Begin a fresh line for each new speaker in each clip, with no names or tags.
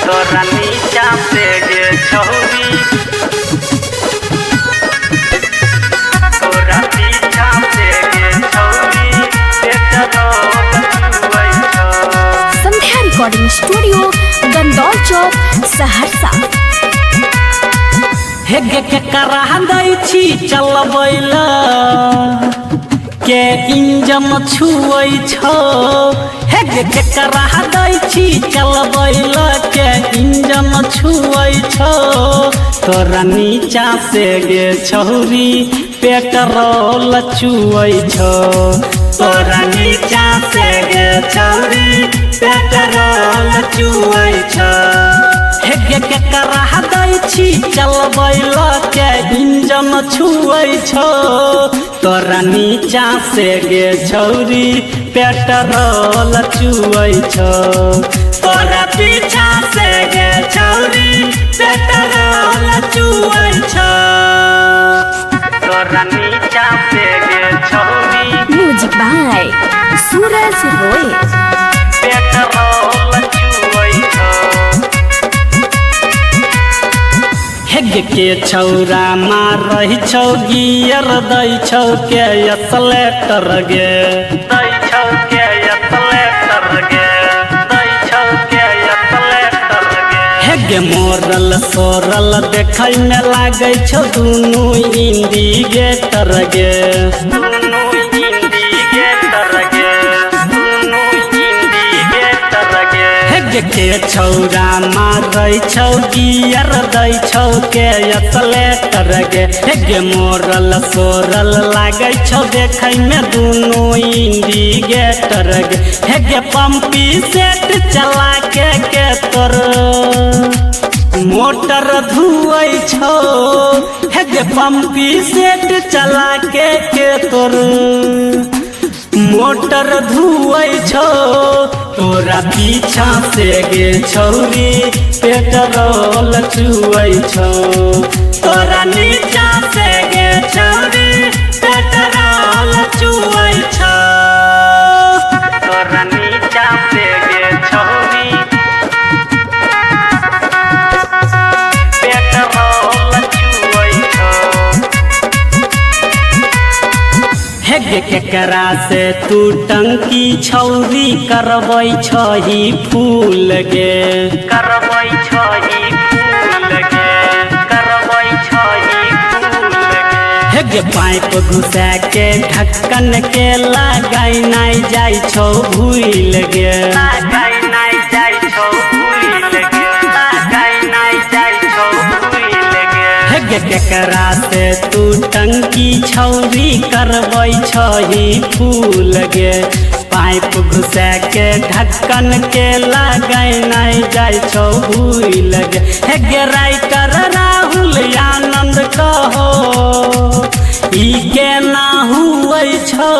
तोरा नीचा से गे छौरी, तोरा पीछा से गे छौरी पेट्रोल चुवै छौ।
संध्या रिकॉर्डिंग स्टूडियो, गंदौल चौक, सहरसा।
हे गे के करा दै छी चलबैला के इंजन छुऐ छौ। हे गे के करा दै छी चलबैला के इंजन छुऐ छौ। तोरा नीचा से गे छौरी पेट्रोल चुऐ छौ। तोरा नीचा से गे छौरी पेट्रोल चुऐ छौ। हे गे के करा दै छी चलबैला के इंजन छुऐ छौ। तोरा नीचा से गे छौरी पेट्रोल चुऐ छौ। तोरा पीछा से गे छौरी पेट्रोल चुऐ छौ।
तोरा नीचा से गे छौरी।
Music by Suraj Roy.
Petrol चुऐ छौ।
हेग के छौरा मारै छौ गियर दै छौ के असलेटर गे,
दै छौ के असलेटर गे, दै छौ के असलेटर गे।
हेग मोरल सोरल देखै में लागै छौ दुनू इंडिकेटर गे,
दुनू इंडिकेटर गे, दुनू इंडिकेटर गे।
हेग के छौरा मारै छौ गियर दै छौ के असलेटर गे। हेग मोरल सोरल लागै छौ देखै में दुनू इंडिकेटर गे। हेग पंपी सेट चला के तोर मोटर धुऐ छौ। हेग पंपी सेट चला के तोर मोटर धुऐ छौ। तोरा पीछा से गे छौरी पेट्रोल चुऐ छौ। तोरा नीचा से गे छौरी पेट्रोल चुऐ छौ।
तोरा नीचा से गे छौरी पेट्रोल चुऐ छौ।
हेग केकरा से तू टंकी छौरी करबै छही फूल गे,
करबै छही फूल गे, करबै छही फूल गे।
हेग पाइप घुसा के ढक्कन के लगाई नाइ जाइ छौ भूल गे,
लगाइ नाइ जाइ छौ भूल गे, लगाइ नाइ जाइ छौ भूल गे।
हेग केकरा से तू टंकी छौरी करबै छही फूल गे, पाइप घुसा के ढक्कन के लगाई नाइ जाइ छौ भूल गे। हेग राइटर राहुल आनंद कहो ई केना हुऐ छौ।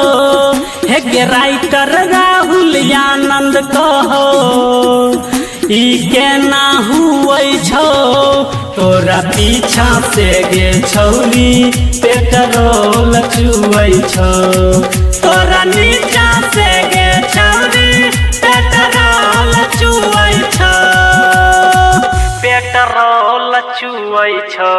हेग राइटर राहुल आनंद कहो ई केना हुऐ छौ। तोरा पीछा से गे छौरी पेट्रोल चुऐ छौ। तोरा नीचा से गे छौरी पेट्रोल चुऐ छौ।
पेट्रोल चुऐ छौ।